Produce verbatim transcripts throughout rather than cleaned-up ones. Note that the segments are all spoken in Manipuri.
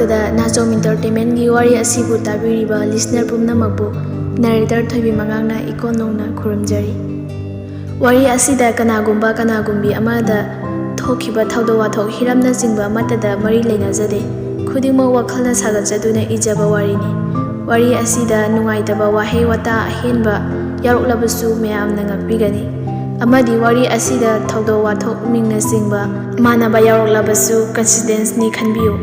ꯗ ꯅꯥꯆꯣꯝ Entertainmentꯀꯤ ꯋꯥꯔꯤ ꯑꯁꯤꯕꯨ ꯇꯥꯕꯤꯔꯤꯕ listener ꯄꯨꯝꯅꯃꯛꯄꯨ narrator ꯊꯣꯏꯕꯤ ꯃꯉꯥꯡꯅ ꯏꯀꯣꯟ ꯅꯧꯅ ꯈꯨꯔꯨꯝꯖꯔꯤ꯫ ꯋꯥꯔꯤ ꯑꯁꯤꯗ ꯀꯅꯥꯒꯨꯝꯕ ꯀꯅꯥꯒꯨꯝꯕꯤ ꯑꯃꯗ ꯊꯣꯛꯈꯤꯕ ꯊꯧꯗꯣꯛ ꯋꯥꯊꯣꯛ ꯍꯤꯔꯝꯅꯆꯤꯡꯕ ꯑꯃꯠꯇꯗ ꯃꯔꯤ ꯂꯩꯅꯖꯗꯦ꯫ ꯈꯨꯗꯤꯡꯃꯛ ꯋꯥꯈꯜꯅ ꯁꯥꯒꯠꯆꯗꯨꯅ ꯏꯖꯕ ꯋꯥꯔꯤꯅꯤ꯫ ꯋꯥꯔꯤ ꯑꯁꯤꯗ ꯅꯨꯡꯉꯥꯏꯇꯕ ꯋꯥꯍꯩ ꯋꯥꯇꯥ ꯑꯍꯦꯟꯕ ꯌꯥꯎꯔꯛꯂꯕꯁꯨ ꯃꯌꯥꯝꯅ ꯉꯥꯛꯄꯤꯒꯅꯤ꯫ ꯑꯃꯗꯤ ꯋꯥꯔꯤ ꯑꯁꯤꯗ ꯊꯧꯗꯣꯛ ꯋꯥꯊꯣꯛ ꯃꯤꯡꯅꯆꯤꯡꯕ ꯃꯥꯟꯅꯕ ꯌꯥꯎꯔꯛꯂꯕꯁꯨ coincidenceꯅꯤ ꯈꯟꯕꯤꯌꯨ꯫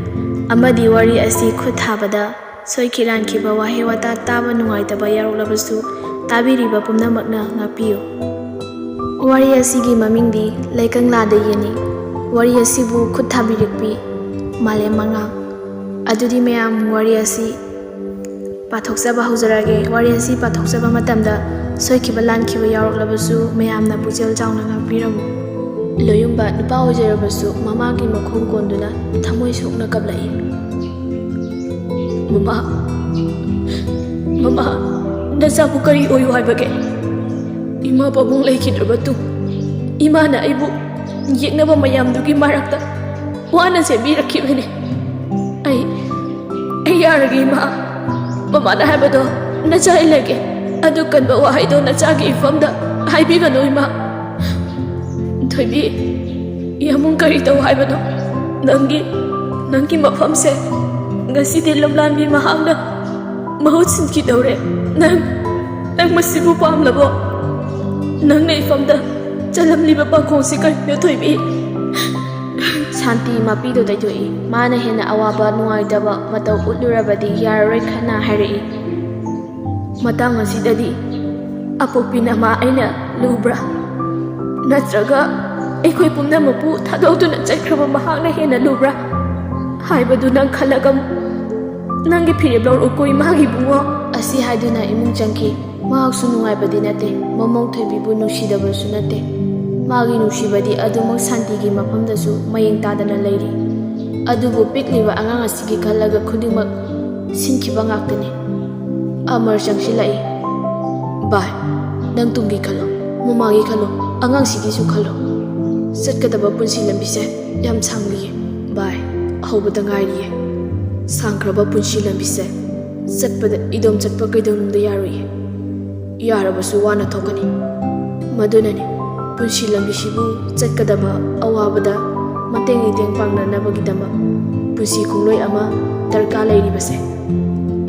ꯑꯃꯗꯤ ꯋꯥꯔꯤ ꯑꯁꯤ ꯈꯨꯠ ꯊꯥꯕꯗ ꯁꯣꯏꯈꯤ ꯂꯥꯟꯈꯤꯕ ꯋꯥꯍꯩ ꯋꯥꯇꯥ ꯇꯥꯕ ꯅꯨꯡꯉꯥꯏꯇꯕ ꯌꯥꯎꯔꯛꯂꯕꯁꯨ ꯇꯥꯕꯤꯔꯤꯕ ꯄꯨꯝꯅꯃꯛꯅ ꯉꯥꯛꯄꯤꯌꯨ꯫ ꯋꯥꯔꯤ ꯑꯁꯤꯒꯤ ꯃꯃꯤꯡꯗꯤ ꯂꯩꯀꯪꯂꯥꯗ ꯌꯦꯟꯅꯤ꯫ ꯋꯥꯔꯤ ꯑꯁꯤꯕꯨ ꯈꯨꯠ ꯊꯥꯕꯤꯔꯛꯄꯤ ꯃꯥꯂꯦꯝ ꯃꯉꯥꯡ꯫ ꯑꯗꯨꯗꯤ ꯃꯌꯥꯝ ꯋꯥꯔꯤ ꯑꯁꯤ ꯄꯥꯊꯣꯛꯆꯕ ꯍꯧꯖꯔꯒꯦ꯫ ꯋꯥꯔꯤ ꯑꯁꯤ ꯄꯥꯊꯣꯛꯆꯕ ꯃꯇꯝꯗ ꯁꯣꯏꯈꯤꯕ ꯂꯥꯟꯈꯤꯕ ꯌꯥꯎꯔꯛꯂꯕꯁꯨ ꯃꯌꯥꯝꯅ ꯄꯨꯛꯆꯦꯜ ꯆꯥꯎꯅ ꯉꯥꯛꯄꯤꯔꯝꯃꯨ꯫ ꯂꯣꯌꯨꯝꯕ ꯅꯨꯄꯥ ꯑꯣꯏꯖꯔꯕꯁꯨ ꯃꯃꯥꯒꯤ ꯃꯈꯣꯡ ꯀꯣꯟꯗꯨꯅ ꯊꯃꯣꯏ ꯁꯣꯛꯅ ꯀꯞꯂꯛꯏ꯫ "ꯃꯃꯥ, ꯃꯃꯥ, ꯅꯆꯥꯕꯨ ꯀꯔꯤ ꯑꯣꯏꯌꯨ ꯍꯥꯏꯕꯒꯦ? ꯏꯃꯥ ꯄꯥꯕꯨꯡ ꯂꯩꯈꯤꯗ꯭ꯔꯕ ꯇꯨꯡ ꯏꯃꯥꯅ ꯑꯩꯕꯨ ꯌꯦꯛꯅꯕ ꯃꯌꯥꯝꯗꯨꯒꯤ ꯃꯔꯛꯇ ꯋꯥꯅ ꯆꯦꯟꯕꯤꯔꯛꯈꯤꯕꯅꯤ꯫ ꯑꯩ, ꯑꯩ ꯌꯥꯔꯒꯦ ꯏꯃꯥ꯫ ꯃꯃꯥꯅ ꯍꯥꯏꯕꯗꯣ ꯅꯆꯥ ꯏꯜꯂꯒꯦ꯫ ꯑꯗꯨ ꯀꯟꯕ ꯋꯥꯍꯩꯗꯣ ꯅꯆꯥꯒꯤ ꯏꯐꯝꯗ ꯍꯥꯏꯕꯤꯒꯅꯨ ꯏꯃꯥ꯫" "ꯊꯣꯏꯕꯤ, ꯌꯥꯃꯨꯡ ꯀꯔꯤ ꯇꯧ ꯍꯥꯏꯕꯅꯣ? ꯅꯪꯒꯤ, ꯅꯪꯒꯤ ꯃꯐꯝꯁꯦ ꯉꯁꯤꯗꯤ ꯂꯝꯂꯥꯟꯕꯤ ꯃꯍꯥꯛꯅ ꯃꯍꯨꯠ ꯁꯤꯟꯈꯤꯗꯧꯔꯦ꯫ ꯅꯪ, ꯅꯪ ꯃꯁꯤꯕꯨ ꯄꯥꯝꯂꯕꯣ? ꯅꯪꯅ ꯏꯐꯝꯗ ꯆꯜꯂꯝꯂꯤꯕ ꯄꯥꯈꯣꯡꯁꯤ ꯀꯔꯤꯅꯣ, ꯊꯣꯏꯕꯤ?" ꯁꯥꯟꯇꯤ ꯃꯄꯤꯗꯨ ꯇꯩꯊꯣꯛꯏ꯫ ꯃꯥꯅ ꯍꯦꯟꯅ ꯑꯋꯥꯕ ꯅꯨꯡꯉꯥꯏꯇꯕ ꯃꯇꯧ ꯎꯠꯂꯨꯔꯕꯗꯤ ꯌꯥꯔꯔꯣꯏ ꯈꯟꯅ ꯍꯥꯏꯔꯛꯏ꯫ "ꯃꯇꯥꯡ ꯑꯁꯤꯗꯗꯤ ꯑꯄꯣꯛꯄꯤ ꯅꯃꯥ ꯑꯩꯅ ꯂꯨꯕ꯭ꯔꯥ? ꯅꯠꯇ꯭ꯔꯒ ꯑꯩꯈꯣꯏ ꯄꯨꯝꯅꯃꯛꯄꯨ ꯊꯥꯗꯣꯛꯇꯨꯅ ꯆꯠꯈ꯭ꯔꯕ ꯃꯍꯥꯛꯅ ꯍꯦꯟꯅ ꯂꯨꯕ꯭ꯔꯥ ꯍꯥꯏꯕꯗꯨ ꯅꯪ ꯈꯜꯂꯒ ꯅꯪꯒꯤ ꯐꯤꯔꯦꯞ ꯂꯧꯔꯛꯎꯀꯣ ꯏꯃꯥꯒꯤ ꯏꯕꯨꯡꯉꯣ꯫" ꯑꯁꯤ ꯍꯥꯏꯗꯨꯅ ꯏꯃꯨꯡ ꯆꯪꯈꯤ꯫ ꯃꯍꯥꯛꯁꯨ ꯅꯨꯡꯉꯥꯏꯕꯗꯤ ꯅꯠꯇꯦ, ꯃꯃꯧ ꯊꯣꯏꯕꯤꯕꯨ ꯅꯨꯡꯁꯤꯗꯕꯁꯨ ꯅꯠꯇꯦ꯫ ꯃꯥꯒꯤ ꯅꯨꯡꯁꯤꯕꯗꯤ ꯑꯗꯨꯃꯛ ꯁꯥꯟꯇꯤꯒꯤ ꯃꯐꯝꯗꯁꯨ ꯃꯌꯦꯡ ꯇꯥꯗꯅ ꯂꯩꯔꯤ꯫ ꯑꯗꯨꯕꯨ ꯄꯤꯛꯂꯤꯕ ꯑꯉꯥꯡ ꯑꯁꯤꯒꯤ ꯈꯜꯂꯒ ꯈꯨꯗꯤꯡꯃꯛ ꯁꯤꯟꯈꯤꯕ ꯉꯥꯛꯇꯅꯤ꯫ ꯑꯃꯔ ꯆꯪꯁꯤꯜꯂꯛꯏ꯫ "ꯚꯥꯏ, ꯅꯪ ꯇꯨꯡꯒꯤ ꯈꯜꯂꯣ, ꯃꯃꯥꯒꯤ ꯈꯜꯂꯣ, ꯑꯉꯥꯡꯁꯤꯒꯤꯁꯨ ꯈꯜꯂꯣ꯫ ꯆꯠꯀꯗꯕ ꯄꯨꯟꯁꯤ ꯂꯝꯕꯤꯁꯦ ꯌꯥꯝ ꯁꯥꯡꯂꯤꯌꯦ ꯚꯥꯏ, ꯍꯧꯕꯗ ꯉꯥꯏꯔꯤꯌꯦ꯫" ꯁꯥꯡꯈ꯭ꯔꯕ ꯄꯨꯟꯁꯤ ꯂꯝꯕꯤꯁꯦ ꯆꯠꯄꯗ ꯏꯗꯣꯝ ꯆꯠꯄ ꯀꯩꯗꯧꯅꯨꯡꯗ ꯌꯥꯔꯣꯏꯌꯦ꯫ ꯌꯥꯔꯕꯁꯨ ꯋꯥꯅ ꯊꯣꯛꯀꯅꯤ꯫ ꯃꯗꯨꯅꯅꯤ ꯄꯨꯟꯁꯤ ꯂꯝꯕꯤꯁꯤꯕꯨ ꯆꯠꯀꯗꯕ ꯑꯋꯥꯕꯗ ꯃꯇꯦꯡ ꯏꯇꯦꯡ ꯄꯥꯡꯅꯅꯕꯒꯤꯗꯃꯛ ꯄꯨꯟꯁꯤ ꯈꯣꯡꯂꯣꯏ ꯑꯃ ꯗꯔꯀꯥꯔ ꯂꯩꯔꯤꯕꯁꯦ꯫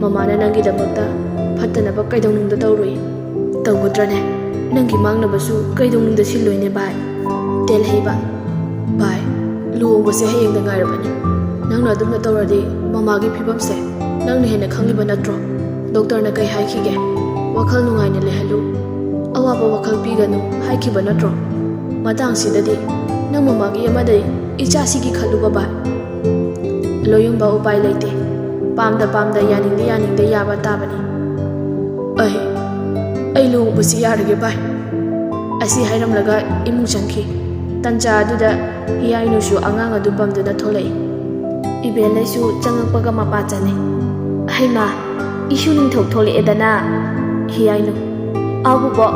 ꯃꯃꯥꯅ ꯅꯪꯒꯤꯗꯃꯛꯇ ꯐꯠꯇꯅꯕ ꯀꯩꯗꯧꯅꯨꯡꯗ ꯇꯧꯔꯣꯏ꯫ ꯇꯧꯒꯗ꯭ꯔꯅꯦ? ꯅꯪꯒꯤ ꯃꯥꯡꯅꯕꯁꯨ ꯀꯩꯗꯧꯅꯨꯡꯗ ꯁꯤꯜꯂꯣꯏꯅꯦ ꯚꯥꯏ꯫ ꯇꯦꯜꯍꯩꯕ, ꯚꯥꯏ, ꯂꯨꯍꯣꯡꯕꯁꯦ ꯍꯌꯦꯡꯗ ꯉꯥꯏꯔꯕꯅꯤ꯫ ꯅꯪꯅ ꯑꯗꯨꯝꯅ ꯇꯧꯔꯗꯤ ꯃꯃꯥꯒꯤ ꯐꯤꯕꯝꯁꯦ ꯅꯪꯅ ꯍꯦꯟꯅ ꯈꯪꯂꯤꯕ ꯅꯠꯇ꯭ꯔꯣ? ꯗꯣꯛꯇꯔꯅ ꯀꯩ ꯍꯥꯏꯈꯤꯒꯦ? ꯋꯥꯈꯜ ꯅꯨꯡꯉꯥꯏꯅ ꯂꯩꯍꯜꯂꯨ, ꯑꯋꯥꯕ ꯋꯥꯈꯜ ꯄꯤꯒꯅꯨ ꯍꯥꯏꯈꯤꯕ ꯅꯠꯇ꯭ꯔꯣ? ꯃꯇꯥꯡꯁꯤꯗꯗꯤ ꯅꯪ ꯃꯃꯥꯒꯤ ꯑꯃꯗ ꯏꯆꯥꯁꯤꯒꯤ ꯈꯜꯂꯨꯕ ꯚꯥꯏ꯫ ꯂꯣꯌꯨꯝꯕ ꯎꯄꯥꯏ ꯂꯩꯇꯦ꯫ ꯄꯥꯝꯗ ꯄꯥꯝꯗ, ꯌꯥꯅꯤꯡꯗ ꯌꯥꯅꯤꯡꯗ ꯌꯥꯕ ꯇꯥꯕꯅꯤ꯫ ꯑꯩ, ꯑꯩ ꯂꯨꯍꯣꯡꯕꯁꯤ ꯌꯥꯔꯒꯦ ꯚꯥꯏ꯫ ꯑꯁꯤ ꯍꯥꯏꯔꯝꯂꯒ ꯏꯃꯨꯡ ꯆꯪꯈꯤ꯫ ꯇꯟꯖꯥ ꯑꯗꯨꯗ ꯍꯤꯌꯥꯏꯅꯨꯁꯨ ꯑꯉꯥꯡ ꯑꯗꯨ ꯄꯝꯗꯨꯅ ꯊꯣꯛꯂꯛꯏ꯫ ꯏꯕꯦꯜꯂꯩꯁꯨ ꯆꯪꯉꯛꯄꯒ ꯃꯄꯥ ꯆꯠꯂꯦ꯫ "ꯍꯩꯃꯥ, ꯏꯁꯨ ꯅꯤꯡꯊꯧ ꯊꯣꯛꯂꯛꯑꯦꯗꯅ, ꯍꯤꯌꯥꯏꯅꯨ꯫ ꯑꯥꯎ ꯕꯨꯕꯣꯛ,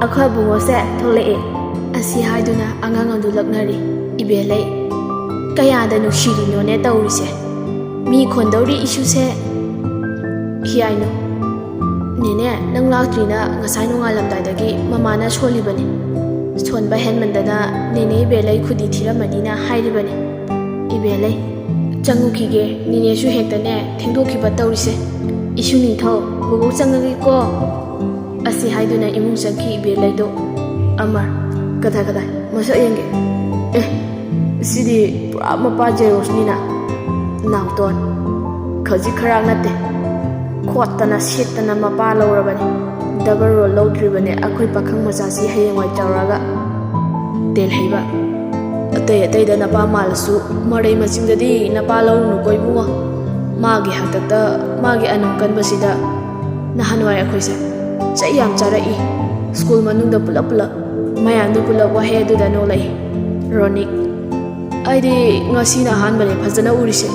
ꯑꯩꯈꯣꯏ ꯑꯕꯨꯡꯉꯣꯁꯦ ꯊꯣꯛꯂꯛꯑꯦ"꯫ ꯑꯁꯤ ꯍꯥꯏꯗꯨꯅ ꯑꯉꯥꯡ ꯑꯗꯨ ꯂꯛꯅꯔꯤ꯫ ꯏꯕꯦꯜꯂꯩ, ꯀꯌꯥꯗ ꯅꯨꯡꯁꯤꯔꯤꯅꯣꯅꯦ ꯇꯧꯔꯤꯁꯦ꯫ ꯃꯤ ꯈꯣꯟꯗꯧꯔꯤ ꯏꯁꯨꯁꯦ꯫ ꯍꯤꯌꯥꯏꯅꯨ, "ꯅꯦꯅꯦ, ꯅꯪ ꯂꯥꯛꯇ꯭ꯔꯤꯅ ꯉꯁꯥꯏ ꯅꯣꯡꯉꯥꯜꯂꯝꯗꯥꯏꯗꯒꯤ ꯃꯃꯥꯅ ꯁꯣꯜꯂꯤꯕꯅꯤ꯫ ꯁꯣꯟꯕ ꯍꯦꯟꯃꯟꯗꯅ ꯅꯦꯅꯦ ꯏꯕꯦꯜꯂꯩ ꯈꯨꯗꯤ ꯊꯤꯔꯝꯃꯅꯤꯅ ꯍꯥꯏꯔꯤꯕꯅꯤ"꯫ ꯏꯕꯦꯜꯂꯩ, "ꯆꯪꯉꯨꯈꯤꯒꯦ, ꯅꯦꯅꯦꯁꯨ ꯍꯦꯛꯇꯅꯦ ꯊꯦꯡꯗꯣꯛꯈꯤꯕ ꯇꯧꯔꯤꯁꯦ꯫ ꯏꯁꯨ ꯅꯤꯡꯊꯧ, ꯕꯨꯕꯣꯛ ꯆꯪꯉꯒꯦꯀꯣ"꯫ ꯑꯁꯤ ꯍꯥꯏꯗꯨꯅ ꯏꯃꯨꯡ ꯆꯪꯈꯤ ꯏꯕꯦꯜꯂꯩꯗꯣ꯫ ꯑꯃꯔ, "ꯀꯗꯥꯏ ꯀꯗꯥꯏ? ꯃꯁꯛ ꯌꯦꯡꯒꯦ꯫ ꯑꯦ, ꯁꯤꯗꯤ ꯄꯨꯔꯥ ꯃꯄꯥ ꯖꯦꯔꯣꯛꯁꯅꯤꯅ"꯫ ꯅꯥꯎꯇꯣꯟ, "ꯈꯖꯤꯛ ꯈꯔꯥꯛ ꯅꯠꯇꯦ꯫ ꯈꯣꯠꯇꯅ ꯁꯤꯠꯇꯅ ꯃꯄꯥ ꯂꯧꯔꯕꯅꯤ꯫ ꯗꯕꯜ ꯔꯣꯜ ꯂꯧꯗ꯭ꯔꯤꯕꯅꯦ ꯑꯩꯈꯣꯏ ꯄꯥꯈꯪ ꯃꯆꯥꯁꯤ ꯍꯌꯦꯡꯋꯥꯏ ꯆꯥꯎꯔꯛꯑꯒ"꯫ ꯇꯦꯜꯍꯩꯕ, "ꯑꯇꯩ ꯑꯇꯩꯗ ꯅꯄꯥ ꯃꯥꯜꯂꯁꯨ ꯃꯔꯩ ꯃꯆꯤꯡꯗꯗꯤ ꯅꯄꯥ ꯂꯧꯔꯨꯅꯨꯀꯣ ꯏꯕꯨꯡꯉꯣ꯫ ꯃꯥꯒꯤ ꯍꯥꯛꯇꯛꯇ ꯃꯥꯒꯤ ꯑꯅꯨꯡ ꯀꯟꯕꯁꯤꯗ ꯅꯍꯥꯟꯋꯥꯏ ꯑꯩꯈꯣꯏꯁꯦ ꯆꯩ ꯌꯥꯝ ꯆꯥꯔꯛꯏ꯫ ꯁ꯭ꯀꯨꯜ ꯃꯅꯨꯡꯗ ꯄꯨꯂꯞ ꯄꯨꯂꯞ ꯃꯌꯥꯝꯗꯨ ꯄꯨꯂꯞ ꯋꯥꯍꯩ ꯑꯗꯨꯗ ꯅꯣꯛꯂꯛꯏ"꯫ ꯔꯣꯅꯤꯛ, "ꯑꯩꯗꯤ ꯉꯁꯤꯅ ꯑꯍꯥꯟꯕꯅꯦ ꯐꯖꯅ ꯎꯔꯤꯁꯦ꯫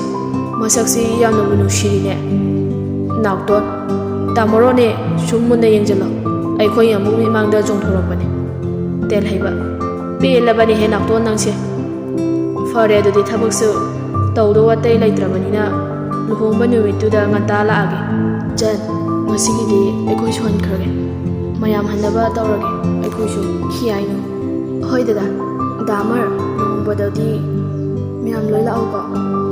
ꯃꯁꯛꯁꯤ ꯌꯥꯝꯅꯕꯨ ꯅꯨꯡꯁꯤꯔꯤꯅꯦ"꯫ ꯅꯥꯎꯇꯣꯟ, "ꯇꯥꯃꯣꯔꯣꯅꯦ, ꯁꯨꯝ ꯃꯨꯟꯅ ꯌꯦꯡꯖꯜꯂꯣ꯫ ꯑꯩꯈꯣꯏ ꯑꯃꯨꯛ ꯃꯤꯃꯥꯡꯗ ꯆꯣꯡꯊꯣꯔꯛꯄꯅꯦ"꯫ ꯇꯦꯜꯍꯩꯕ, "ꯄꯦꯜꯂꯕꯅꯤꯍꯦ ꯅꯥꯎꯇꯣꯟ ꯅꯪꯁꯦ꯫ ꯐꯔꯦ, ꯑꯗꯨꯗꯤ ꯊꯕꯛꯁꯨ ꯇꯧꯗꯧ ꯑꯇꯩ ꯂꯩꯇ꯭ꯔꯕꯅꯤꯅ ꯂꯨꯍꯣꯡꯕ ꯅꯨꯃꯤꯠꯇꯨꯗ ꯉꯟꯇꯥ ꯂꯥꯛꯑꯒꯦ꯫ ꯆꯟ, ꯉꯁꯤꯒꯤꯗꯤ ꯑꯩꯈꯣꯏꯁꯨ ꯍꯟꯈ꯭ꯔꯒꯦ꯫ ꯃꯌꯥꯝ ꯍꯟꯅꯕ ꯇꯧꯔꯒꯦ ꯑꯩꯈꯣꯏꯁꯨ꯫ ꯍꯤꯌꯥꯏꯅꯨ, ꯍꯣꯏ ꯗꯗꯥ꯫ ꯗꯥꯃꯔ, ꯂꯨꯍꯣꯡꯕꯗꯗꯤ ꯃꯌꯥꯝ ꯂꯣꯏ ꯂꯥꯛꯎꯀꯣ꯫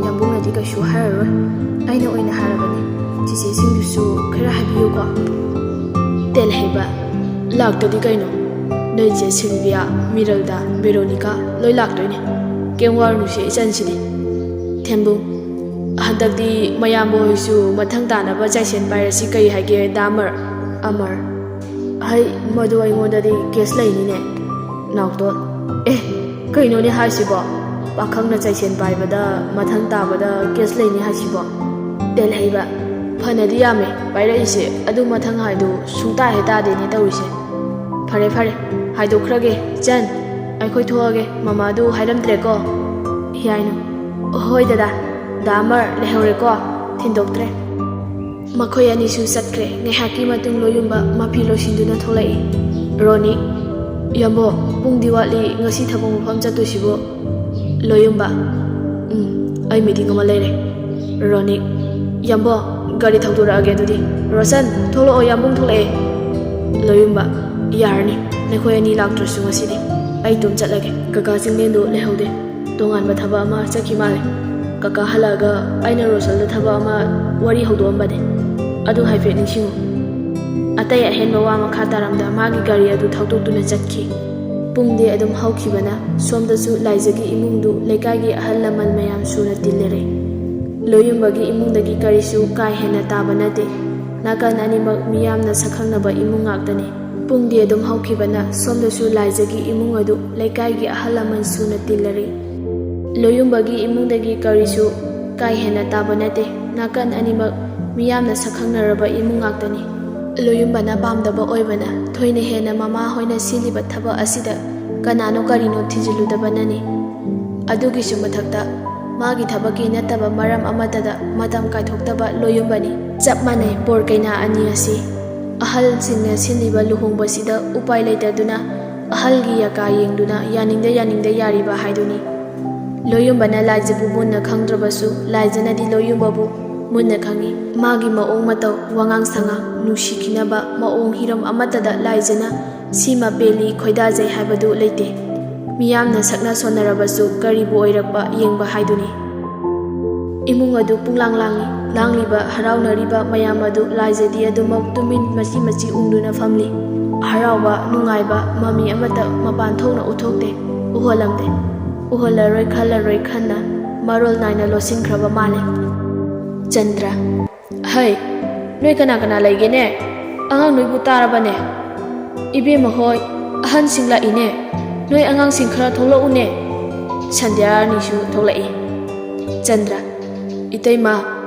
ꯌꯥꯝꯕꯨꯡꯅꯗꯤ ꯀꯩꯁꯨ ꯍꯥꯏꯔꯔꯣꯏ꯫ ꯑꯩꯅ ꯑꯣꯏꯅ ꯍꯥꯏꯔꯕꯅꯦ꯫ ꯆꯤꯆꯦꯁꯤꯡꯗꯨꯁꯨ ꯈꯔ ꯍꯥꯏꯕꯤꯌꯨꯀꯣ꯫ ꯇꯦꯜꯍꯩꯕ, ꯂꯥꯛꯇꯗꯤ ꯀꯩꯅꯣ? ꯅꯣꯏ ꯆꯦ ꯁꯤꯜꯚꯤꯌꯥ, ꯃꯤꯔꯜꯗꯥ, ꯕꯦꯔꯣꯅꯤꯀꯥ ꯂꯣꯏ ꯂꯥꯛꯇꯣꯏꯅꯦ꯫ ꯀꯩꯝ ꯋꯥꯔꯨꯅꯨꯁꯦ ꯏꯆꯟꯁꯤꯗꯤ꯫ ꯊꯦꯝꯕꯨꯡ, ꯍꯟꯗꯛꯇꯤ ꯃꯌꯥꯝꯕ ꯍꯣꯏꯁꯨ ꯃꯊꯪ ꯇꯥꯅꯕ ꯆꯥꯏꯁꯦꯟ ꯄꯥꯏꯔꯁꯤ꯫ ꯀꯩ ꯍꯥꯏꯒꯦ ꯗꯥꯃꯔ? ꯑꯃꯔ, ꯍꯩ, ꯃꯗꯨ ꯑꯩꯉꯣꯟꯗꯗꯤ ꯀꯦꯁ ꯂꯩꯅꯤꯅꯦ꯫ ꯅꯥꯎꯇꯣꯟ, ꯑꯦ, ꯀꯩꯅꯣꯅꯦ ꯍꯥꯏꯁꯤꯕꯣ? ꯄꯥꯈꯪꯅ ꯆꯥꯏꯁꯦꯟ ꯄꯥꯏꯕꯗ ꯃꯊꯪ ꯇꯥꯕꯗ ꯀꯦꯁ ꯂꯩꯅꯤ ꯍꯥꯏꯁꯤꯕꯣ? ꯇꯦꯜꯍꯩꯕ, ꯐꯅꯗꯤ ꯌꯥꯝꯃꯦ ꯄꯥꯏꯔꯛꯏꯁꯦ, ꯑꯗꯨ ꯃꯊꯪ ꯍꯥꯏꯗꯨ ꯁꯨꯡꯇꯥ ꯍꯦꯛ ꯇꯥꯗꯦꯅꯦ ꯇꯧꯔꯤꯁꯦ꯫ ꯐꯔꯦ ꯐꯔꯦ, ꯍꯥꯏꯗꯣꯛꯈ꯭ꯔꯒꯦ꯫ ꯆꯟ, ꯑꯩꯈꯣꯏ ꯊꯣꯛꯑꯒꯦ, ꯃꯃꯥꯗꯨ ꯍꯥꯏꯔꯝꯗ꯭ꯔꯦꯀꯣ? ꯍꯤꯌꯥꯏꯅꯨ, ꯍꯣꯏ ꯗꯗꯥ꯫ ꯗꯥꯃꯔ ꯂꯩꯍꯧꯔꯦꯀꯣ? ꯊꯤꯟꯗꯣꯛꯇ꯭ꯔꯦ꯫ ꯃꯈꯣꯏ ꯑꯅꯤꯁꯨ ꯆꯠꯈ꯭ꯔꯦ꯫ ꯉꯥꯏꯍꯥꯛꯀꯤ ꯃꯇꯨꯡ ꯂꯣꯌꯨꯝꯕ ꯃꯐꯤ ꯂꯣꯏꯁꯤꯟꯗꯨꯅ ꯊꯣꯛꯂꯛꯏ꯫ ꯔꯣꯅꯤ, ꯌꯥꯝꯕꯣ, ꯄꯨꯡꯗꯤ ꯋꯥꯠꯂꯤ, ꯉꯁꯤ ꯊꯕꯛ ꯃꯐꯝ ꯆꯠꯇꯣꯏꯁꯤꯕꯨ? ꯂꯣꯌꯨꯝꯕ, ꯎꯝ, ꯑꯩ ꯃꯤꯇꯤꯡ ꯑꯃ ꯂꯩꯔꯦ꯫ ꯔꯣꯅꯤ, ꯌꯥꯝꯕꯣ, ꯒꯥꯔꯤ ꯊꯧꯗꯣꯔꯛꯑꯒꯦ ꯑꯗꯨꯗꯤ꯫ ꯔꯣꯁꯟ, ꯊꯣꯛꯂꯛꯑꯣ, ꯌꯥꯝꯕꯨꯡ ꯊꯣꯛꯂꯛꯑꯦ꯫ ꯂꯣꯌꯨꯝꯕ, ꯌꯥꯔꯅꯤ, ꯅꯈꯣꯏ ꯑꯅꯤ ꯂꯥꯛꯇ꯭ꯔꯁꯨ ꯉꯁꯤꯗꯤ꯫ ꯑꯩ ꯏꯇꯣꯝ ꯆꯠꯂꯒꯦ꯫ ꯀꯀꯥ ꯆꯤꯡꯂꯦꯟꯗꯨ ꯂꯩꯍꯧꯗꯦ꯫ ꯇꯣꯉꯥꯟꯕ ꯊꯕꯛ ꯑꯃ ꯆꯠꯈꯤ ꯃꯥꯜꯂꯦ꯫ ꯀꯀꯥ ꯍꯜꯂꯛꯑꯒ ꯑꯩꯅ ꯔꯣꯁꯜꯗ ꯊꯕꯛ ꯑꯃ ꯋꯥꯔꯤ ꯍꯧꯗꯣꯛꯑꯝꯕꯅꯦ꯫ ꯑꯗꯨ ꯍꯥꯏꯐꯦꯠ ꯅꯤꯡꯁꯤꯡꯉꯨ꯫ ꯑꯇꯩ ꯑꯍꯦꯟꯕ ꯋꯥ ꯃꯈꯥ ꯇꯥꯔꯝꯗ ꯃꯥꯒꯤ ꯒꯥꯔꯤ ꯑꯗꯨ ꯊꯧꯗꯣꯛꯇꯨꯅ ꯆꯠꯈꯤ꯫ ꯄꯨꯡꯗꯤ ꯑꯗꯨꯝ ꯍꯧꯈꯤꯕꯅ ꯁꯣꯝꯗꯁꯨ ꯂꯥꯏꯖꯒꯤ ꯏꯃꯨꯡꯗꯨ ꯂꯩꯀꯥꯏꯒꯤ ꯑꯍꯜ ꯂꯃꯟ ꯃꯌꯥꯝ ꯁꯨꯅ ꯇꯤꯜꯂꯔꯦ꯫ ꯂꯣꯌꯨꯝꯕꯒꯤ ꯏꯃꯨꯡꯗꯒꯤ ꯀꯔꯤꯁꯨ ꯀꯥ ꯍꯦꯟꯅ ꯇꯥꯕ ꯅꯠꯇꯦ꯫ ꯅꯥꯀꯟ ꯑꯅꯤꯃꯛ ꯃꯤꯌꯥꯝꯅ ꯁꯛꯈꯪꯅꯕ ꯏꯃꯨꯡ ꯉꯥꯛꯇꯅꯤ꯫ ꯄꯨꯡꯗꯤ ꯑꯗꯨꯝ ꯍꯧꯈꯤꯕꯅ ꯁꯣꯝꯗꯁꯨ ꯂꯥꯏꯖꯒꯤ ꯏꯃꯨꯡ ꯑꯗꯨ ꯂꯩꯀꯥꯏꯒꯤ ꯑꯍꯜ ꯂꯃꯟ ꯁꯨꯅ ꯇꯤꯜꯂꯔꯤ꯫ ꯂꯣꯌꯨꯝꯕꯒꯤ ꯏꯃꯨꯡꯗꯒꯤ ꯀꯔꯤꯁꯨ ꯀꯥ ꯍꯦꯟꯅ ꯇꯥꯕ ꯅꯠꯇꯦ꯫ ꯅꯥꯀꯟ ꯑꯅꯤꯃꯛ ꯃꯤꯌꯥꯝꯅ ꯁꯛꯈꯪꯅꯔꯕ ꯏꯃꯨꯡ ꯉꯥꯛꯇꯅꯤ꯫ ꯂꯣꯌꯨꯝꯕꯅ ꯄꯥꯝꯗꯕ ꯑꯣꯏꯕꯅ ꯊꯣꯏꯅ ꯍꯦꯟꯅ ꯃꯃꯥ ꯍꯣꯏꯅ ꯁꯤꯜꯂꯤꯕ ꯊꯕꯛ ꯑꯁꯤꯗ ꯀꯅꯥꯅꯣ ꯀꯔꯤꯅꯣ ꯊꯤꯖꯤꯜꯂꯨꯗꯕꯅꯅꯤ꯫ ꯑꯗꯨꯒꯤꯁꯨ ꯃꯊꯛꯇ ꯃꯥꯒꯤ ꯊꯕꯛꯀꯤ ꯅꯠꯇꯕ ꯃꯔꯝ ꯑꯃꯠꯇꯗ ꯃꯇꯝ ꯀꯥꯏꯊꯣꯛꯇꯕ ꯂꯣꯌꯨꯝꯕꯅꯤ꯫ ꯆꯞ ꯃꯥꯟꯅꯩ ꯕꯣꯔ ꯀꯩꯅꯥ ꯑꯅꯤ ꯑꯁꯤ꯫ ꯑꯍꯜꯁꯤꯡꯅ ꯁꯤꯜꯂꯤꯕ ꯂꯨꯍꯣꯡꯕꯁꯤꯗ ꯎꯄꯥꯏ ꯂꯩꯇꯗꯨꯅ ꯑꯍꯜꯒꯤ ꯌꯥꯀꯥ ꯌꯦꯡꯗꯨꯅ ꯌꯥꯅꯤꯡꯗ ꯌꯥꯅꯤꯡꯗ ꯌꯥꯔꯤꯕ ꯍꯥꯏꯗꯨꯅꯤ꯫ ꯂꯣꯌꯨꯝꯕꯅ ꯂꯥꯏꯖꯕꯨ ꯃꯨꯟꯅ ꯈꯪꯗ꯭ꯔꯕꯁꯨ ꯂꯥꯏꯖꯅꯗꯤ ꯂꯣꯌꯨꯝꯕꯕꯨ ꯃꯨꯟꯅ ꯈꯪꯏ꯫ ꯃꯥꯒꯤ ꯃꯑꯣꯡ ꯃꯇꯧ, ꯋꯥꯉꯥꯡ ꯁꯉꯥꯡ, ꯅꯨꯡꯁꯤꯈꯤꯅꯕ ꯃꯑꯣꯡ, ꯍꯤꯔꯝ ꯑꯃꯠꯇꯗ ꯂꯥꯏꯖꯅ ꯁꯤꯃ ꯄꯦꯜꯂꯤ, ꯈꯣꯏꯗꯥꯖꯩ ꯍꯥꯏꯕꯗꯨ ꯂꯩꯇꯦ꯫ ꯃꯤꯌꯥꯝꯅ ꯁꯛꯅ ꯁꯣꯟꯅꯔꯕꯁꯨ ꯀꯔꯤꯕꯨ ꯑꯣꯏꯔꯛꯄ ꯌꯦꯡꯕ ꯍꯥꯏꯗꯨꯅꯤ꯫ ꯏꯃꯨꯡ ꯑꯗꯨ ꯄꯨꯡꯂꯥꯡ ꯂꯥꯡꯂꯤ꯫ ꯂꯥꯡꯂꯤꯕ, ꯍꯔꯥꯎꯅꯔꯤꯕ ꯃꯌꯥꯝ ꯑꯗꯨ ꯂꯥꯏꯖꯗꯤ ꯑꯗꯨꯃꯛ ꯇꯨꯃꯤꯟ ꯃꯆꯤ ꯃꯆꯤ ꯎꯪꯗꯨꯅ ꯐꯝꯂꯤ꯫ ꯍꯔꯥꯎꯕ, ꯅꯨꯡꯉꯥꯏꯕ ꯃꯃꯤ ꯑꯃꯠꯇ ꯃꯄꯥꯟ ꯊꯣꯛꯅ ꯎꯠꯊꯣꯛꯇꯦ, ꯎꯍꯜꯂꯝꯗꯦ꯫ ꯎꯍꯜꯂꯔꯣꯏ ꯈꯜꯂꯔꯣꯏ ꯈꯟꯅ ꯃꯔꯣꯜ ꯅꯥꯏꯅ ꯂꯣꯠꯁꯤꯟꯈ꯭ꯔꯕ ꯃꯥꯜꯂꯦ꯫ ꯆꯟꯗ꯭ꯔ, "ꯍꯩ, ꯅꯣꯏ ꯀꯅꯥ ꯀꯅꯥ ꯂꯩꯒꯦꯅꯦ? ꯑꯉꯥꯡ ꯅꯣꯏꯕꯨ ꯇꯥꯔꯕꯅꯦ? ꯏꯕꯦꯝꯃ ꯍꯣꯏ, ꯑꯍꯟꯁꯤꯡ ꯂꯥꯛꯏꯅꯦ꯫ ꯅꯣꯏ ꯑꯉꯥꯡꯁꯤꯡ ꯈꯔ ꯊꯣꯛꯂꯛꯎꯅꯦ꯫" ꯁꯟꯙ꯭ꯌꯥꯔꯥꯅꯤꯁꯨ ꯊꯣꯛꯂꯛꯏ꯫ ꯆꯟꯗ꯭ꯔ, "ꯏꯇꯩꯃ,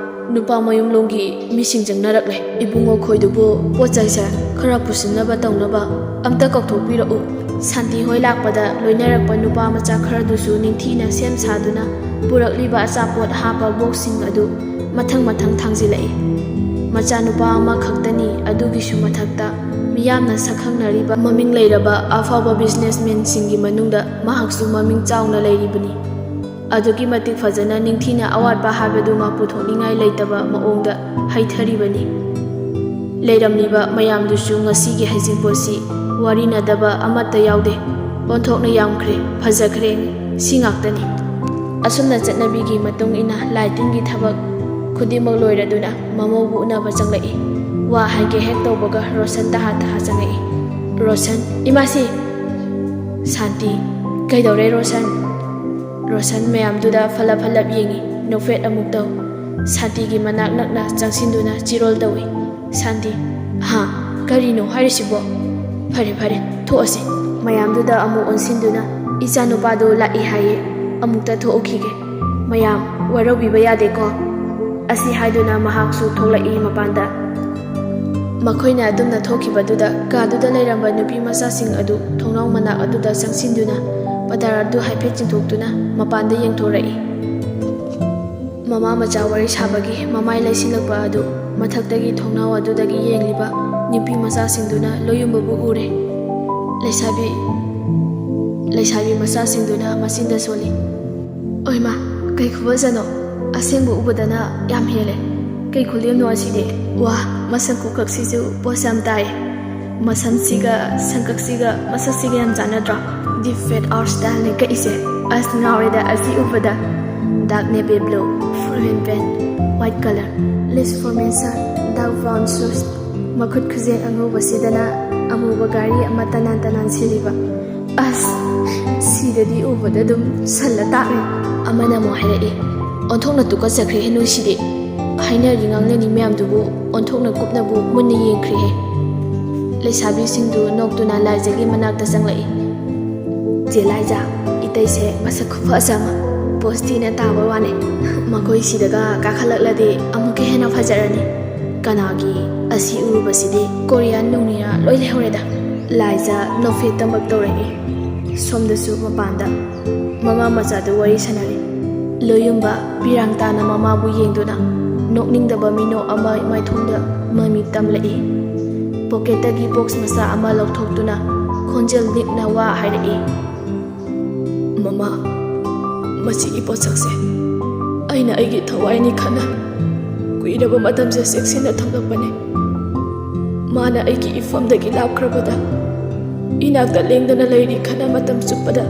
ꯅꯨꯄꯥ ꯃꯌꯨꯝꯂꯣꯝꯒꯤ ꯃꯤꯁꯤꯡ ꯆꯪꯅꯔꯛꯂꯦ꯫ ꯏꯕꯨꯡꯉꯣ ꯈꯣꯏꯗꯨꯕꯨ ꯄꯣꯠ ꯆꯩꯁꯦ ꯈꯔ ꯄꯨꯁꯤꯟꯅꯕ ꯇꯧꯅꯕ ꯑꯝꯇ ꯀꯧꯊꯣꯛꯄꯤꯔꯛꯎ꯫" ꯁꯥꯟꯇꯤ ꯍꯣꯏ ꯂꯥꯛꯄꯗ ꯂꯣꯏꯅꯔꯛꯄ ꯅꯨꯄꯥ ꯃꯆꯥ ꯈꯔꯗꯨꯁꯨ ꯅꯤꯡꯊꯤꯅ ꯁꯦꯝ ꯁꯥꯗꯨꯅ ꯄꯨꯔꯛꯂꯤꯕ ꯑꯆꯥꯄꯣꯠ ꯍꯥꯞꯄ ꯕꯣꯛꯁꯁꯤꯡ ꯑꯗꯨ ꯃꯊꯪ ꯃꯊꯪ ꯊꯥꯡꯖꯤꯜꯂꯛꯏ꯫ ꯃꯆꯥꯅꯨꯄꯥ ꯑꯃꯈꯛꯇꯅꯤ, ꯑꯗꯨꯒꯤꯁꯨ ꯃꯊꯛꯇ ꯃꯤꯌꯥꯝꯅ ꯁꯛꯈꯪꯅꯔꯤꯕ ꯃꯃꯤꯡ ꯂꯩꯔꯕ ꯑꯐꯥꯎꯕ ꯕꯤꯖꯤꯅꯦꯁꯃꯦꯟꯁꯤꯡꯒꯤ ꯃꯅꯨꯡꯗ ꯃꯍꯥꯛꯁꯨ ꯃꯃꯤꯡ ꯆꯥꯎꯅ ꯂꯩꯔꯤꯕꯅꯤ꯫ ꯑꯗꯨꯛꯀꯤ ꯃꯇꯤꯛ ꯐꯖꯅ ꯅꯤꯡꯊꯤꯅ ꯑꯋꯥꯠꯄ ꯍꯥꯏꯕꯗꯨꯃ ꯄꯨꯊꯣꯛꯅꯤꯡꯉꯥꯏ ꯂꯩꯇꯕ ꯃꯑꯣꯡꯗ ꯍꯩꯊꯔꯤꯕꯅꯤ꯫ ꯂꯩꯔꯝꯂꯤꯕ ꯃꯌꯥꯝꯗꯨꯁꯨ ꯉꯁꯤꯒꯤ ꯍꯩꯖꯤꯡꯄꯣꯠꯁꯤ ꯋꯥꯔꯤꯅꯗꯕ ꯑꯃꯠꯇ ꯌꯥꯎꯗꯦ꯫ ꯑꯣꯟꯊꯣꯛꯅ ꯌꯥꯝꯈ꯭ꯔꯦ, ꯐꯖꯈ꯭ꯔꯦ, ꯁꯤ ꯉꯥꯛꯇꯅꯤ꯫ ꯑꯁꯨꯝꯅ ꯆꯠꯅꯕꯤꯒꯤ ꯃꯇꯨꯡ ꯏꯟꯅ ꯂꯥꯏ ꯇꯤꯟꯒꯤ ꯊꯕꯛ ꯈꯨꯗꯤꯡꯃꯛ ꯂꯣꯏꯔꯗꯨꯅ ꯃꯃꯧꯕꯨ ꯎꯅꯕ ꯆꯪꯂꯛꯏ꯫ ꯋꯥ ꯍꯥꯏꯒꯦ ꯍꯦꯛ ꯇꯧꯕꯒ ꯔꯣꯁꯟ ꯇꯍꯥ ꯇꯍꯥ ꯆꯪꯂꯛꯏ꯫ "ꯔꯣꯁꯟ, ꯏꯃꯥꯁꯤ!" "ꯁꯥꯟꯇꯤ, ꯀꯩꯗꯧꯔꯦ ꯔꯣꯁꯟ?" ꯔꯣꯁꯟ ꯃꯌꯥꯝꯗꯨꯗ ꯐꯠꯂꯞ ꯐꯠꯂꯞ ꯌꯦꯡꯏ, ꯅꯣꯛꯐꯦꯠ ꯑꯃꯨꯛ ꯇꯧ꯫ ꯁꯥꯟꯇꯤꯒꯤ ꯃꯅꯥꯛ ꯅꯛꯅ ꯆꯪꯁꯤꯟꯗꯨꯅ ꯆꯤꯔꯣꯜ ꯇꯧꯏ꯫ ꯁꯥꯟꯇꯤ, "ꯍꯥ? ꯀꯔꯤꯅꯣ ꯍꯥꯏꯔꯤꯁꯤꯕꯣ? ꯐꯔꯦ, ꯐꯔꯦ, ꯊꯣꯛꯑꯁꯤ꯫" ꯃꯌꯥꯝꯗꯨꯗ ꯑꯃꯨꯛ ꯑꯣꯟꯁꯤꯟꯗꯨꯅ, "ꯏꯆꯥꯅꯨꯄꯥꯗꯨ ꯂꯥꯛꯏ ꯍꯥꯏꯌꯦ, ꯑꯃꯨꯛꯇ ꯊꯣꯛꯎꯈꯤꯒꯦ꯫ ꯃꯌꯥꯝ ꯋꯥꯔꯧꯕꯤꯕ ꯌꯥꯗꯦꯀꯣ꯫" ꯑꯁꯤ ꯍꯥꯏꯗꯨꯅ ꯃꯍꯥꯛꯁꯨ ꯊꯣꯛꯂꯛꯏ ꯃꯄꯥꯟꯗ꯫ ꯃꯈꯣꯏꯅ ꯑꯗꯨꯝꯅ ꯊꯣꯛꯈꯤꯕꯗꯨꯗ ꯀꯥꯗꯨꯗ ꯂꯩꯔꯝꯕ ꯅꯨꯄꯤ ꯃꯆꯥꯁꯤꯡ ꯑꯗꯨ ꯊꯣꯡꯅꯥꯎ ꯃꯅꯥꯛ ꯑꯗꯨꯗ ꯆꯪꯁꯤꯟꯗꯨꯅ ꯄꯗꯥꯔ ꯑꯗꯨ ꯍꯥꯏꯐꯦꯠ ꯆꯤꯡꯊꯣꯛꯇꯨꯅ ꯃꯄꯥꯟꯗ ꯌꯦꯡꯊꯣꯔꯛꯏ꯫ ꯃꯃꯥ ꯃꯆꯥ ꯋꯥꯔꯤ ꯁꯥꯕꯒꯤ ꯃꯃꯥꯏ ꯂꯩꯁꯤꯜꯂꯛꯄ ꯑꯗꯨ ꯃꯊꯛꯇꯒꯤ ꯊꯣꯡꯅꯥꯎ ꯑꯗꯨꯗꯒꯤ ꯌꯦꯡꯂꯤꯕ ꯅꯨꯄꯤ ꯃꯆꯥꯁꯤꯡꯗꯨꯅ ꯂꯣꯏꯌꯨꯝꯕꯕꯨ ꯎꯔꯦ꯫ ꯂꯩꯁꯥꯕꯤ, ꯂꯩꯁꯥꯕꯤ ꯃꯆꯥꯁꯤꯡꯗꯨꯅ ꯃꯆꯤꯟꯗ ꯁꯣꯜꯂꯤ꯫ "ꯑꯣꯏꯃꯥ, ꯀꯩ ꯈꯨꯐꯖꯅꯣ! ꯑꯁꯦꯡꯕ ꯎꯕꯗꯅ ꯌꯥꯝ ꯍꯦꯜꯂꯦ꯫ ꯀꯩ ꯈꯨꯂꯦꯝꯅꯣ ꯑꯁꯤꯗꯤ? ꯋꯥ, ꯃꯁꯛ ꯈꯨꯀꯛꯁꯤꯁꯨ ꯄꯣꯁ ꯌꯥꯝ ꯇꯥꯏ꯫ ꯃꯁꯝꯁꯤꯒ ꯁꯪꯀꯛꯁꯤꯒ ꯃꯁꯛꯁꯤꯒ ꯌꯥꯝ ꯆꯥꯟꯅꯗ꯭ꯔꯣ? Deep fade art style ꯅꯦ ꯀꯛꯏꯁꯦ꯫ ꯑꯁ, ꯉꯥꯎꯔꯦꯗ ꯑꯁꯤ ꯎꯕꯗ꯫ Dark navy blue, full hand pant, white color, lace formation, dark brown shoes꯫ ꯃꯈꯨꯠ ꯈꯨꯖꯦꯡ ꯑꯉꯧꯕꯁꯤꯗꯅ ꯑꯃꯨꯕ ꯘꯔꯤ ꯑꯃ ꯇꯅꯥꯟ ꯇꯅꯥꯟ ꯁꯤꯜꯂꯤꯕ꯫ ꯑꯁ, ꯁꯤꯗꯗꯤ ꯎꯕꯗ ꯑꯗꯨꯝ ꯁꯜꯂ ꯇꯥꯛꯑꯦ꯫ ꯑꯃꯅ ꯑꯃꯨꯛ ꯍꯥꯏꯔꯛꯏ, "ꯑꯣꯟꯊꯣꯛꯅ ꯇꯨꯀꯠꯆꯈ꯭ꯔꯦꯍꯦ ꯅꯣꯏꯁꯤꯗꯤ꯫ ꯍꯥꯏꯅꯔꯤ ꯉꯥꯡꯅꯔꯤ ꯃꯌꯥꯝꯗꯨꯕꯨ ꯑꯣꯟꯊꯣꯛꯅ ꯀꯨꯞꯅꯕꯨ ꯃꯨꯟꯅ ꯌꯦꯡꯈ꯭ꯔꯦꯍꯦ꯫" ꯂꯩꯁꯥꯕꯤꯁꯤꯡꯗꯨ ꯅꯣꯛꯇꯨꯅ ꯂꯥꯏꯖꯒꯤ ꯃꯅꯥꯛꯇ ꯆꯪꯂꯛꯏ꯫ "ꯆꯦ ꯂꯥꯏꯖ, ꯏꯇꯩꯁꯦ ꯃꯁꯛ ꯈꯨꯐꯖ ꯑꯃ꯫ ꯄꯣꯁ ꯊꯤꯅ ꯇꯥꯕ ꯋꯥꯅꯤ꯫ ꯃꯈꯣꯏ ꯁꯤꯗꯒ ꯀꯥꯈꯠꯂꯛꯂꯗꯤ ꯑꯃꯨꯛꯀ ꯍꯦꯟꯅ ꯐꯖꯔꯅꯤ꯫ ꯀꯅꯥꯒꯤ ꯑꯁꯤ ꯎꯔꯨꯕꯁꯤꯗꯤ ꯀꯣꯔꯤꯌꯥꯟ ꯅꯨꯡꯅꯤꯌꯥ ꯂꯣꯏ ꯂꯩꯍꯧꯔꯦꯗ꯫" ꯂꯥꯏꯖ ꯅꯣꯛꯐꯦꯠꯇꯃꯛ ꯇꯧꯔꯛꯏ꯫ ꯁꯣꯝꯗꯁꯨ ꯃꯄꯥꯟꯗ ꯃꯃꯥ ꯃꯆꯥꯗꯨ ꯋꯥꯔꯤ ꯁꯥꯟꯅꯔꯤ꯫ ꯂꯣꯌꯨꯝꯕ ꯄꯤꯔꯥꯡ ꯇꯥꯅ ꯃꯃꯥꯕꯨ ꯌꯦꯡꯗꯨꯅ ꯅꯣꯛꯅꯤꯡꯗꯕ ꯃꯤꯅꯣꯛ ꯑꯃ ꯃꯥꯏꯊꯣꯡꯗ ꯃꯃꯤ ꯇꯝꯂꯛꯏ꯫ ꯄꯣꯀꯦꯠꯇꯒꯤ ꯕꯣꯛꯁ ꯃꯆꯥ ꯑꯃ ꯂꯧꯊꯣꯛꯇꯨꯅ ꯈꯣꯟꯖꯦꯜ ꯅꯤꯛꯅ ꯋꯥ ꯍꯥꯏꯔꯛꯏ, "ꯃꯃꯥ, ꯃꯁꯤꯒꯤ ꯄꯣꯠꯁꯛꯁꯦ ꯑꯩꯅ ꯑꯩꯒꯤ ꯊꯋꯥꯏꯅꯤ ꯈꯟꯅ ꯀꯨꯏꯔꯕ ꯃꯇꯝꯁꯦ ꯆꯦꯛꯁꯤꯟꯅ ꯊꯝꯂꯛꯄꯅꯤ꯫ ꯃꯥꯅ ꯑꯩꯒꯤ ꯏꯐꯝꯗꯒꯤ ꯂꯥꯞꯈ꯭ꯔꯕꯗ ꯏꯅꯥꯛꯇ ꯂꯦꯡꯗꯅ ꯂꯩꯔꯤ ꯈꯟꯅ ꯃꯇꯝ ꯆꯨꯞꯄꯗ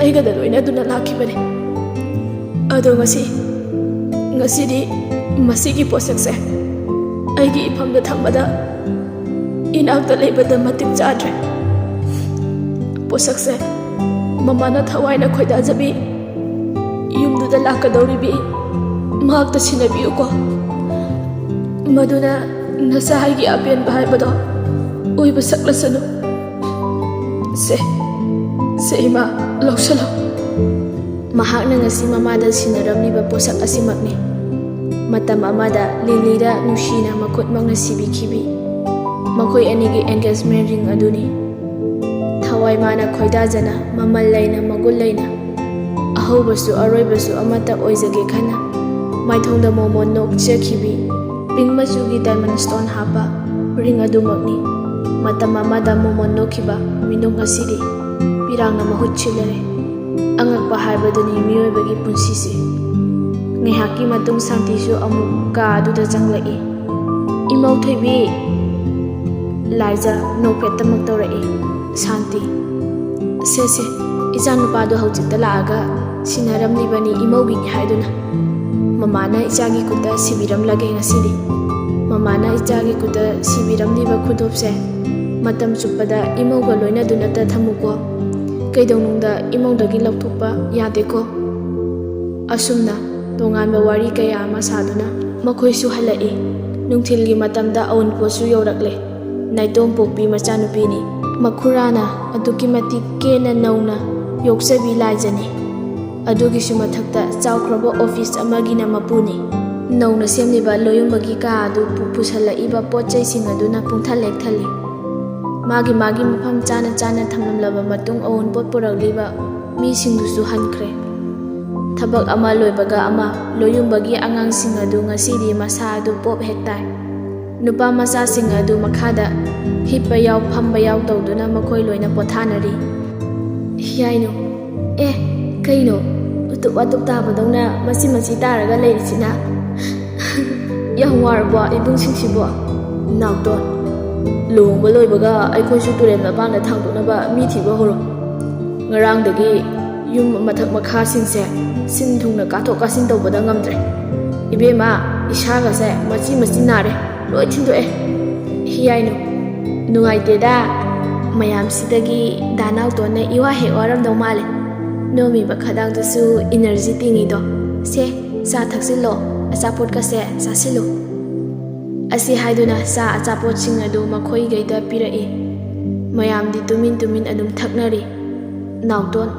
ꯑꯩꯒꯗ ꯂꯣꯏꯅꯗꯨꯅ ꯂꯥꯛꯈꯤꯕꯅꯤ꯫ ꯑꯗꯣ ꯉꯁꯤ, ꯉꯁꯤꯗꯤ ꯃꯁꯤꯒꯤ ꯄꯣꯠꯁꯛꯁꯦ ꯑꯩꯒꯤ ꯏꯐꯝꯗ ꯊꯝꯕꯗ ꯏꯅꯥꯛꯇ ꯂꯩꯕꯗ ꯃꯇꯤꯛ ꯆꯥꯗ꯭ꯔꯦ꯫ ꯄꯣꯠꯁꯛꯁꯦ ꯃꯃꯥꯅ ꯊꯋꯥꯏꯅ ꯈꯣꯏꯗꯥꯖꯕꯤ ꯌꯨꯝꯗꯨꯗ ꯂꯥꯛꯀꯗꯧꯔꯤꯕꯤ ꯃꯍꯥꯛꯇ ꯁꯤꯟꯅꯕꯤꯌꯨꯀꯣ꯫ ꯃꯗꯨꯅ ꯅꯆꯥ ꯑꯩꯒꯤ ꯑꯄꯦꯟꯕ ꯍꯥꯏꯕꯗꯣ ꯑꯣꯏꯕ ꯁꯛꯂꯁꯅꯨ꯫ ꯁꯦ, ꯁꯦ ꯏꯃꯥ, ꯂꯧꯁꯜꯂꯣ꯫" ꯃꯍꯥꯛꯅ ꯉꯁꯤ ꯃꯃꯥꯗ ꯁꯤꯟꯅꯔꯝꯂꯤꯕ ꯄꯣꯠꯁꯛ ꯑꯁꯤꯃꯛꯅꯤ꯫ ꯃꯇꯝ ꯑꯃꯗ ꯂꯤꯂꯤꯗ ꯅꯨꯡꯁꯤꯅ ꯃꯈꯨꯠꯃꯛꯅ ꯁꯤꯕꯤꯈꯤꯕꯤ ꯃꯈꯣꯏ ꯑꯅꯤꯒꯤ ꯑꯦꯡꯒꯦꯖꯃꯦꯟ ꯔꯤꯡ ꯑꯗꯨꯅꯤ꯫ ꯊꯋꯥꯏ ꯃꯥꯅ ꯈꯣꯏꯗꯥꯖꯅ, ꯃꯃꯜ ꯂꯩꯅ, ꯃꯒꯨꯟ ꯂꯩꯅ, ꯑꯍꯧꯕꯁꯨ ꯑꯔꯣꯏꯕꯁꯨ ꯑꯃꯠꯇ ꯑꯣꯏꯖꯒꯦ ꯈꯟꯅ ꯃꯥꯏꯊꯣꯡꯗ ꯃꯣꯃꯣꯟ ꯅꯣꯛꯆꯈꯤꯕꯤ ꯄꯤꯡ ꯃꯆꯨꯒꯤ ꯗꯥꯏꯃꯟ ꯁ꯭ꯇꯣꯟ ꯍꯥꯞꯄ ꯔꯤꯡ ꯑꯗꯨꯃꯛꯅꯤ꯫ ꯃꯇꯝ ꯑꯃꯗ ꯃꯣꯃꯣꯟ ꯅꯣꯛꯈꯤꯕ ꯃꯤꯅꯨꯡ ꯑꯁꯤꯗꯤ ꯄꯤꯔꯥꯡꯅ ꯃꯍꯨꯠ ꯁꯤꯜꯂꯔꯦ꯫ ꯑꯉꯛꯄ ꯍꯥꯏꯕꯗꯨꯅꯤ ꯃꯤꯑꯣꯏꯕꯒꯤ ꯄꯨꯟꯁꯤꯁꯤ꯫ ꯉꯥꯏꯍꯥꯛꯀꯤ ꯃꯇꯨꯡ ꯁꯥꯟꯇꯤꯁꯨ ꯑꯃꯨꯛ ꯀꯥ ꯑꯗꯨꯗ ꯆꯪꯂꯛꯏ꯫ "ꯏꯃꯧ ꯊꯣꯏꯕꯤ!" ꯂꯥꯏꯖ ꯅꯣꯛꯐꯦꯠꯇꯃꯛ ꯇꯧꯔꯛꯏ꯫ ꯁꯥꯟꯇꯤ, "ꯁꯦ ꯁꯦ, ꯏꯆꯥꯅꯨꯄꯥꯗꯣ ꯍꯧꯖꯤꯛꯇ ꯂꯥꯛꯑꯒ ꯁꯤꯟꯅꯔꯝꯂꯤꯕꯅꯤ ꯏꯃꯧꯒꯤꯅꯤ ꯍꯥꯏꯗꯨꯅ꯫ ꯃꯃꯥꯅ ꯏꯆꯥꯒꯤ ꯈꯨꯠꯇ ꯁꯤꯕꯤꯔꯝꯂꯒꯦ ꯉꯁꯤꯗꯤ꯫ ꯃꯃꯥꯅ ꯏꯆꯥꯒꯤ ꯈꯨꯠꯇ ꯁꯤꯕꯤꯔꯝꯂꯤꯕ ꯈꯨꯗꯣꯞꯁꯦ ꯃꯇꯝ ꯆꯨꯞꯄꯗ ꯏꯃꯧꯒ ꯂꯣꯏꯅꯗꯨꯅꯇ ꯊꯝꯃꯨꯀꯣ꯫ ꯀꯩꯗꯧꯅꯨꯡꯗ ꯏꯃꯧꯗꯒꯤ ꯂꯧꯊꯣꯛꯄ ꯌꯥꯗꯦꯀꯣ꯫" ꯑꯁꯨꯝꯅ ꯇꯣꯉꯥꯟꯕ ꯋꯥꯔꯤ ꯀꯌꯥ ꯑꯃ ꯁꯥꯗꯨꯅ ꯃꯈꯣꯏꯁꯨ ꯍꯜꯂꯛꯏ꯫ ꯅꯨꯡꯊꯤꯜꯒꯤ ꯃꯇꯝꯗ ꯑꯋꯨꯟꯄꯣꯠꯁꯨ ꯌꯧꯔꯛꯂꯦ꯫ ꯅꯥꯏꯇꯣꯝ ꯄꯣꯛꯄꯤ ꯃꯆꯥꯅꯨꯄꯤꯅꯤ꯫ ꯃꯈꯨꯔꯥꯅ ꯑꯗꯨꯛꯀꯤ ꯃꯇꯤꯛ ꯀꯦꯅ ꯅꯧꯅ ꯌꯣꯛꯆꯕꯤ ꯂꯥꯏꯖꯅꯤ꯫ ꯑꯗꯨꯒꯤꯁꯨ ꯃꯊꯛꯇ ꯆꯥꯎꯈ꯭ꯔꯕ ꯑꯣꯐꯤꯁ ꯑꯃꯒꯤꯅ ꯃꯄꯨꯅꯤ꯫ ꯅꯧꯅ ꯁꯦꯝꯂꯤꯕ ꯂꯣꯌꯨꯝꯕꯒꯤ ꯀꯥ ꯑꯗꯨ ꯄꯨ-, ꯄꯨꯁꯜꯂꯛꯏꯕ ꯄꯣꯠ ꯆꯩꯁꯤꯡ ꯑꯗꯨꯅ ꯄꯨꯡꯊꯜ ꯍꯦꯛ ꯊꯜꯂꯤ꯫ ꯃꯥꯒꯤ ꯃꯥꯒꯤ ꯃꯐꯝ ꯆꯥꯅ ꯆꯥꯅ ꯊꯝꯂꯝꯂꯕ ꯃꯇꯨꯡ ꯑꯋꯨꯟꯄꯣꯠ ꯄꯨꯔꯛꯂꯤꯕ ꯃꯤꯁꯤꯡꯗꯨꯁꯨ ꯍꯟꯈ꯭ꯔꯦ꯫ ꯊꯕꯛ ꯑꯃ ꯂꯣꯏꯕꯒ ꯑꯃ, ꯂꯣꯌꯨꯝꯕꯒꯤ ꯑꯉꯥꯡꯁꯤꯡ ꯑꯗꯨ ꯉꯁꯤꯗꯤ ꯃꯁꯥ ꯑꯗꯨ ꯄꯣꯞ ꯍꯦꯛ ꯇꯥꯏ꯫ ꯅꯨꯄꯥ ꯃꯆꯥꯁꯤꯡ ꯑꯗꯨ ꯃꯈꯥꯗ ꯍꯤꯞꯄ ꯌꯥꯎ, ꯐꯝꯕ ꯌꯥꯎ ꯇꯧꯗꯨꯅ ꯃꯈꯣꯏ ꯂꯣꯏꯅ ꯄꯣꯊꯥꯅꯔꯤ꯫ ꯍꯤꯌꯥꯏꯅꯨ, "ꯑꯦ, ꯀꯩꯅꯣ? ꯎꯇꯨꯞ ꯋꯥꯇꯨꯞ ꯇꯥꯕꯗꯧꯅ ꯃꯆꯤ ꯃꯆꯤ ꯇꯥꯔꯒ ꯂꯩꯔꯤꯁꯤꯅ? ꯌꯥꯝ ꯋꯥꯔꯕꯣ ꯏꯕꯨꯡꯁꯤꯡꯁꯤꯕꯣ?" ꯅꯥꯎꯇꯣꯟ, "ꯂꯨꯍꯣꯡꯕ ꯂꯣꯏꯕꯒ ꯑꯩꯈꯣꯏꯁꯨ ꯇꯨꯔꯦꯜ ꯃꯄꯥꯟꯗ ꯊꯥꯡꯗꯣꯛꯅꯕ ꯃꯤ ꯊꯤꯕ ꯍꯧꯔꯣ꯫ ꯉꯔꯥꯡꯗꯒꯤ ꯌꯨꯝ ꯃꯊꯛ ꯃꯈꯥꯁꯤꯡꯁꯦ ꯁꯤꯟ ꯊꯨꯡꯅ ꯀꯥꯊꯣꯛ ꯀꯥꯁꯤꯟ ꯇꯧꯕꯗ ꯉꯝꯗ꯭ꯔꯦ꯫ ꯏꯕꯦꯝꯃ, ꯏꯁꯥꯒꯁꯦ ꯃꯆꯤ ꯃꯆꯤ ꯅꯥꯔꯦ, ꯂꯣꯏ ꯊꯤꯟꯗꯣꯛꯑꯦ꯫" ꯍꯤꯌꯥꯏꯅꯨ, "ꯅꯨꯡꯉꯥꯏꯇꯦꯗ, ꯃꯌꯥꯝꯁꯤꯗꯒꯤ ꯗꯥ ꯅꯥꯎꯇꯣꯟꯅ ꯏꯋꯥ ꯍꯦꯛ ꯋꯥꯔꯝꯗꯧ ꯃꯥꯜꯂꯦ꯫ ꯅꯣꯝꯃꯤꯕ ꯈꯗꯥꯡꯗꯨꯁꯨ ꯏꯅꯔꯖꯤ ꯇꯤꯡꯉꯤꯗꯣ꯫ ꯁꯦ, ꯆꯥ ꯊꯛꯆꯤꯜꯂꯣ, ꯑꯆꯥꯄꯣꯠꯀꯁꯦ ꯆꯥꯁꯤꯜꯂꯨ꯫" ꯑꯁꯤ ꯍꯥꯏꯗꯨꯅ ꯆꯥ ꯑꯆꯥꯄꯣꯠꯁꯤꯡ ꯑꯗꯨ ꯃꯈꯣꯏꯒꯩꯗ ꯄꯤꯔꯛꯏ꯫ ꯃꯌꯥꯝꯗꯤ ꯇꯨꯃꯤꯟ ꯇꯨꯃꯤꯟ ꯑꯗꯨꯝ ꯊꯛꯅꯔꯤ꯫ ꯅꯥꯎꯇꯣꯟ,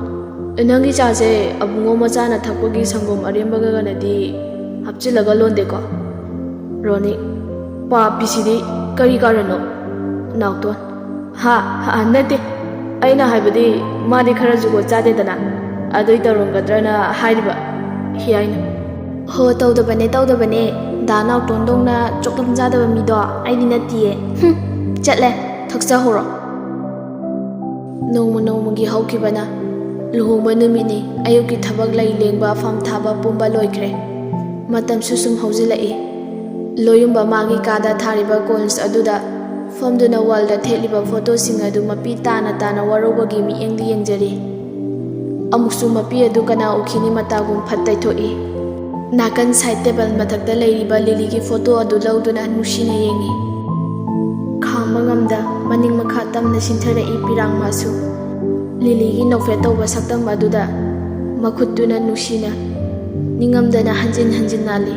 "ꯅꯪꯒꯤ ꯆꯥꯁꯦ ꯑꯕꯨꯡꯉꯣ ꯃꯆꯥꯅ ꯊꯛꯄꯒꯤ ꯁꯪꯒꯣꯝ ꯑꯔꯦꯝꯕꯒꯅꯗꯤ ꯍꯥꯞꯆꯤꯜꯂꯒ ꯂꯣꯟꯗꯦꯀꯣ?" ꯔꯣꯅꯤꯛ, "ꯄꯥꯞꯄꯤꯁꯤꯗꯤ ꯀꯔꯤ ꯀꯥꯔꯟꯅꯣ?" ꯅꯥꯎꯇꯣꯟ, "ꯍꯥ, ꯍꯥ, ꯅꯠꯇꯦ꯫ ꯑꯩꯅ ꯍꯥꯏꯕꯗꯤ ꯃꯥꯗꯤ ꯈꯔ ꯖꯨꯒꯣꯠ ꯆꯥꯗꯦꯗꯅ, ꯑꯗꯨꯏ ꯇꯧꯔꯝꯒꯗ꯭ꯔꯅ ꯍꯥꯏꯔꯤꯕ꯫" ꯍꯤꯌꯥꯏꯅꯨ, "ꯍꯣ, ꯇꯧꯗꯕꯅꯦ, ꯇꯧꯗꯕꯅꯦ꯫ ꯗꯥ ꯅꯥꯎꯇꯣꯟꯗꯧꯅ ꯆꯣꯛꯂꯝ ꯆꯥꯗꯕ ꯃꯤꯗꯣ ꯑꯩꯗꯤ ꯅꯠꯇꯤꯌꯦ꯫ ꯍꯨꯝ, ꯆꯠꯂꯦ, ꯊꯛꯆꯍꯧꯔꯣ꯫" ꯅꯣꯡꯃ ꯅꯣꯡꯃꯒꯤ ꯍꯧꯈꯤꯕꯅ ꯂꯨꯍꯣꯡꯕ ꯅꯨꯃꯤꯠꯅꯤ꯫ ꯑꯌꯨꯛꯀꯤ ꯊꯕꯛ ꯂꯩ ꯂꯦꯡꯕ, ꯐꯝ ꯊꯥꯕ ꯄꯨꯝꯕ ꯂꯣꯏꯈ꯭ꯔꯦ꯫ ꯃꯇꯝꯁꯨ ꯁꯨꯝ ꯍꯧꯖꯤꯜꯂꯛꯏ꯫ ꯂꯣꯌꯨꯝꯕ ꯃꯥꯒꯤ ꯀꯥꯗ ꯊꯥꯔꯤꯕ ꯀꯣꯟꯁ ꯑꯗꯨꯗ ꯐꯝꯗꯨꯅ ꯋꯥꯜꯗ ꯊꯦꯠꯂꯤꯕ ꯐꯣꯇꯣꯁꯤꯡ ꯑꯗꯨ ꯃꯄꯤ ꯇꯥꯅ ꯇꯥꯅ ꯋꯥꯔꯧꯕꯒꯤ ꯃꯤꯠꯌꯦꯡꯗ ꯌꯦꯡꯖꯔꯤ꯫ ꯑꯃꯨꯛꯁꯨ ꯃꯄꯤ ꯑꯗꯨ ꯀꯅꯥ ꯎꯈꯤꯅꯤ ꯃꯇꯥꯒꯨꯝ ꯐꯠ ꯇꯩꯊꯣꯛꯏ꯫ ꯅꯥꯀꯟ ꯁꯥꯏꯠ ꯇꯦꯕꯜ ꯃꯊꯛꯇ ꯂꯩꯔꯤꯕ ꯂꯤꯂꯤꯒꯤ ꯐꯣꯇꯣ ꯑꯗꯨ ꯂꯧꯗꯨꯅ ꯅꯨꯡꯁꯤꯅ ꯌꯦꯡꯏ꯫ ꯈꯥꯡꯕ ꯉꯝꯗ ꯃꯅꯤꯡ ꯃꯈꯥ ꯇꯝꯅ ꯆꯤꯟꯊꯔꯛꯏ ꯄꯤꯔꯥꯡꯃꯥꯁꯨ꯫ ꯂꯤꯂꯤꯒꯤ ꯅꯣꯛꯐꯦꯠ ꯇꯧꯕ ꯁꯛꯇꯝ ꯑꯗꯨꯗ ꯃꯈꯨꯠꯇꯨꯅ ꯅꯨꯡꯁꯤꯅ ꯅꯤꯡꯉꯝꯗꯅ ꯍꯟꯖꯤꯟ ꯍꯟꯖꯤꯟ ꯅꯥꯜꯂꯤ꯫